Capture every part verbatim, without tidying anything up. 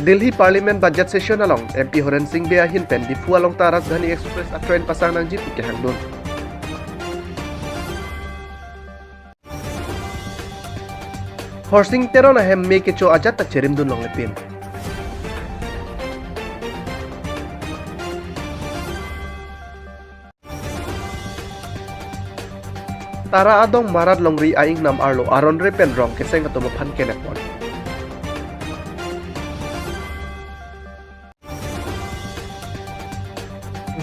Delhi Parliament Budget Session along M P Horen Sing Bey ahin pen Diphu along ta Rajdhani Express a train pasang nangji pu kehangdun. Khorsing Teron ahem me kecho ajat ta cherimdun longle pin. Tara adong Marat Longri a-ingnam arlo aron re pen rong keseng atum aphan kenep pon.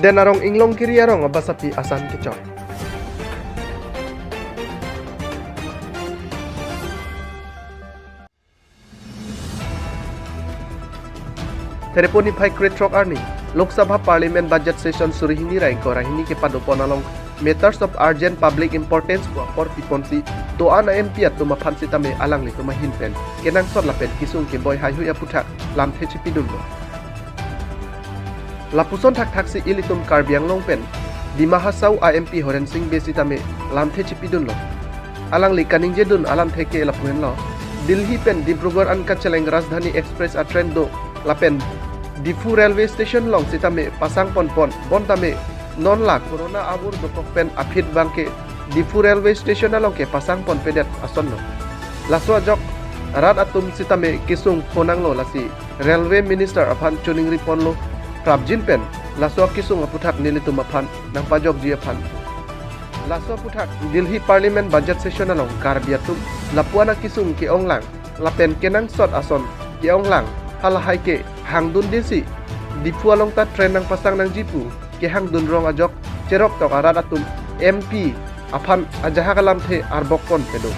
Den arong Inglongkiri arong abasapi asan kechok. Therepo niphai krethrok arni Lok Sabha Parliament Budget Session suri hini ra ingkoi ra hini kepado pon along Matters of Urgent Public Importance pu apor piponsi do-an a-M P atum aphan sitame alanglitum ahin pen kenangsot lapen kesung keboi haihui aphuthak lamthe chepidunlo. Lapuson thakthaksi ilitum Karbi Anglong pen Dima Hasao a-M P Horen Sing Bey sitame lamthe chepidunlo. Alangli kaningjedun alamthe ke lapu henlo. Delhi pen Dibrugarh an kacheleng Rajdhani Express a train do lapen Diphu Railway Station along sitame pasang ponpon, bontame non la Corona avur dokok pen aphi abang ke Diphu Railway Station along ke pasang ponpedet asonlo. Laso ajok rat atum sitame kesung phonanglo, lasi Railway Minister aphan choningri ponlo prapjin pen laso akesung aphuthak nelitum aphan nangpajokji aphan. Laso aphuthak Delhi Parliament Budget Session along Karbi atum lapu-an akesung ke-onglang lapen kenangsot ason ke-onglang halahai ke hangdundesi Diphu along ta train nangpasang nangji pu kehangdun rong ajok cheroktok arat atum M P aphan ajahak alamthe arbok ponpedo.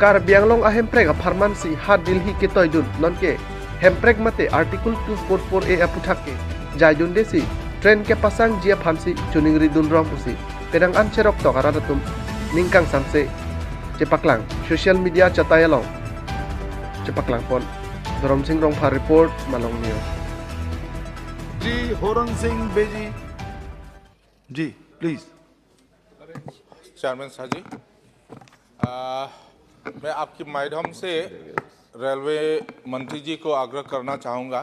Karbi Anglong ahemprek apharman si ha Delhi ketoidun nonke hemprek mate Article two four four A aphuthak ke jaidundesi train kepasangji aphansi choningridun rong pusi kedang an cheroktok arat atum ningkang samse chepaklang, social media chatai along chepaklang pon. Dhorom Sing Rongphar report, Malong News. Ji Horen Sing Bey ji. Ji, please. Chairman साहब जी, आ, मैं आपके माध्यम से रेलवे मंत्री जी को आग्रह करना चाहूँगा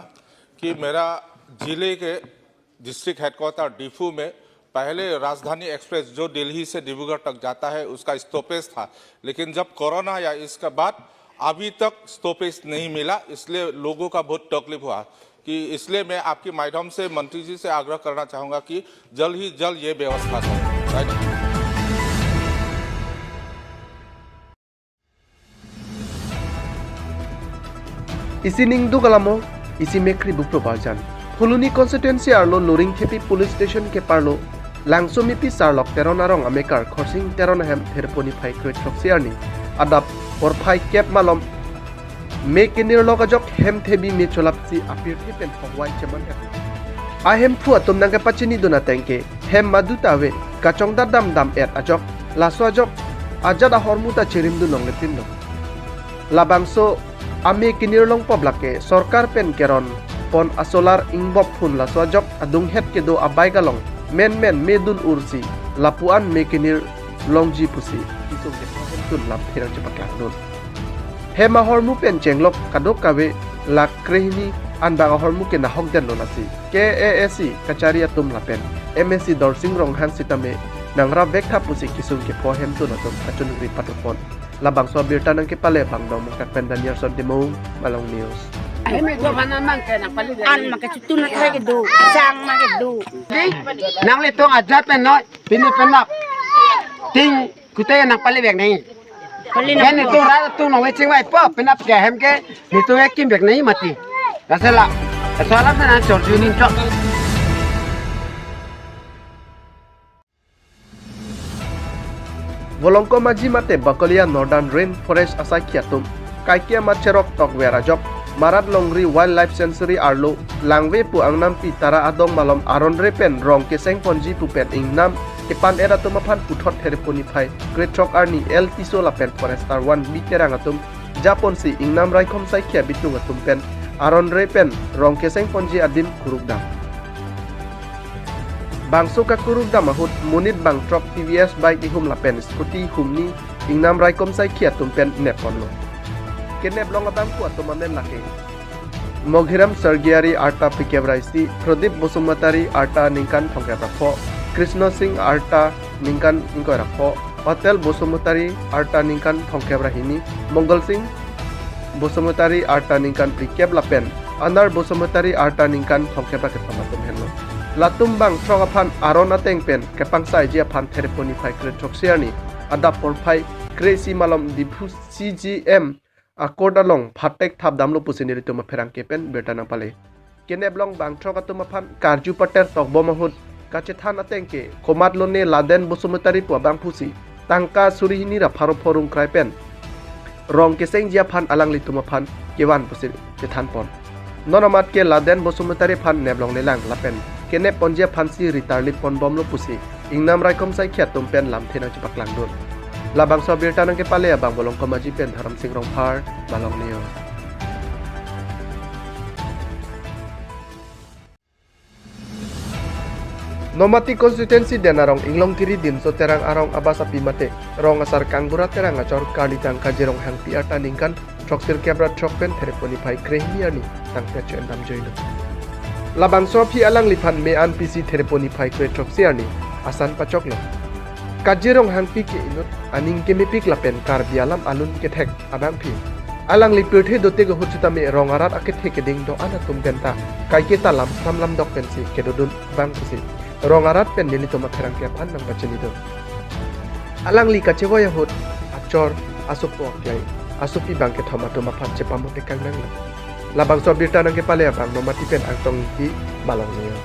कि मेरा जिले के डिस्ट्रिक्ट हेडक्वार्टर डिफू में पहले राजधानी एक्सप्रेस जो दिल्ली से डिब्रूगढ़ तक जाता है, उसका स्टॉपेज था, लेकिन जब कोरोना आया, इसके बाद अभी तक स्टॉपेज नहीं मिला, इसलिए लोगों का बहुत तकलीफ हुआ। कि इसलिए मैं आपके माध्यम से मंत्री जी से आग्रह करना चाहूँगा कि जल्द ही जल्द ये व्यवस्था करें। Thank you. Isi ningduk alamo, isi mekkri bupro barjan. Phuloni constituency arlo Loringthepi police station keparlo Langsomipi Sarlok Teron arong amekar Khorsing Teron ahem Therepo niphai krethrok si arni adap porphai kep malom me kenirlok ajok hem thebi me cholapsi apirthe pen hongwai cheman het. Ahemphu atum nangkepachinidun ateng ke hem madu ta ave, kachongdat damdam et ajok, laso ajok ajat ahormu ta cherimdun longle pinlo. Labangso ame kenirlong pop lake sorkar pen keron pon asolar ingbop phun, laso ajok adunghet kedo abike along menmen me dun ursi lapu-an me kenirlongji pusi kesung kepho hemtun lam pherang chepaklangdun. Hem ahormu pen chenglok kadokave lakh krehini anbak ahormu ke nahokdetlo, lasi K A A C kachari atum lapen M A C Dorsing Ronghang sitame nangrap vek tha pusi kesung kepho hemtun atum kachiningri pado pon. Labangso abirta nangkepale abang Dongmukak pen Danielson Timung, Malong News. An maka chutun na thai kedo, sang ma kedo. Nanglitum ajat pen noi, pini penap. Ting kute nangpale vek nangji. Pale nang. Kan itu rat tu nong weching wai po, penap ke hem ke, itu wekim vek nangji mati. Dasela, soalan sana chorju ning chok. Volongkom Aji mate Bakolia Northern Rain Forest asaikhi atum kaikia ma cheroktok ver ajok Marat Longri Wildlife Sanctuary arlo Langve pu angnampi Tara adong malom aron re pen rong keseng ponji pu pen ingnam kepan-et atum aphan puthot Therepo niphai krethrok arni L Tisso lapen Forester one B Terang atum japonsi ingnam raikom saikhi abitung atum pen aron re pen rong keseng ponji adim kuruk dam. Bangso kakuruk dam ahut monit bang throk T V S bike ihum lapen scooty humni ingnam raikom saikhi atum pen nep ponlo. Kenep long abangphu atum amen lake Moghiram Sargiari arta phlikep ra isi, Pradip Basumatari arta ningkan thomkep ra pho, Krishna Singh arta ningkan ingkoi ra pho, Patel Basumatari arta ningkan thomkep ra hini, Mangal Singh Basumatari arta ningkan phlikep lapen Anar Basumatari arta ningkan thomkep ra kethom atum henlo. Latum bang throk aphan aron ateng pen kepangsaiji aphan Thereponi phai kre throksi arni adap porphai kre isi malom Diphu C G M a-court along phatek thap damlo pusi nelitum apherangke pen birta nangpale. Kenep long bang throk atum aphan karju pater tokbom ahut kachethan ateng ke komat lone Laden Basumatari pu abangphusi tangka suri hini ra pharo pho rungkrai pen rong kesengji aphan alanglitum aphan kevan pusi chethanpon. Non amat ke Laden Basumatari aphan nep longlelang lapen kenep ponji aphansi ri tarlip ponbomlo pusi ingnam raikom saikhi atum pen lamthe nangchepaklangdun. Labangso abirta nangkepale abang Bolong Komaji pen Dharam Sing Rongphar, Malong News. Nomati constituency den arong Inglongkiri Dimso Terang arong abasapi mate rong asar Kangbura Terang achor karlidang Kajirong Hangpi arta ningkan throksirkep ra throk pen Thereponi phai kre hini arni tangpet cho-en damjoilo. Labangso aphi alangliphan me-an pisi Thereponi phai kre throksi arni asan pachoklo. Kajirong Hangpi ke inut aning kemepik lapen Karbi alam alun kethek abangphi alangli pirthe dote ahut sitame rong arat akethe keding do-an atum penta kaiketa lam samlam dok pensi kedodun abang pusi rong arat pen nelitum apherangke aphan nangpachinidun. Alangli kachevoi ahut achor asopo aklai asopi bang kethom atum aphan chepamotekang nanglo. Labangso abirta nangkepale abang Nomati pen Angtong Ingti, Malong News.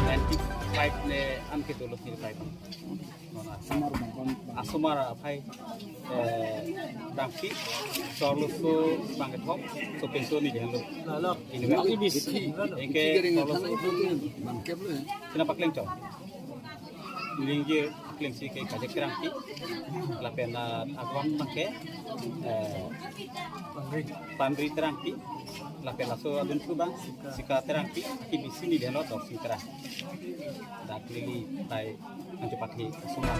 Ninety five ne an ke dolo sini five. Nona asomar aphai, eh, bangki chorlo so bang kethom so penso ni dhenlo. Ini bisi. Engke chorlo so sina pakleng chor. Linggir klengsi ke Kajek Terangpi lapen, ah, agwang pakai, eh, Pamri Terangpi lapen laso adun kubang Sika Terangpi, aki bisi ni dhenlo Dorsing Terang. Dak lili tai anjo pathi semua.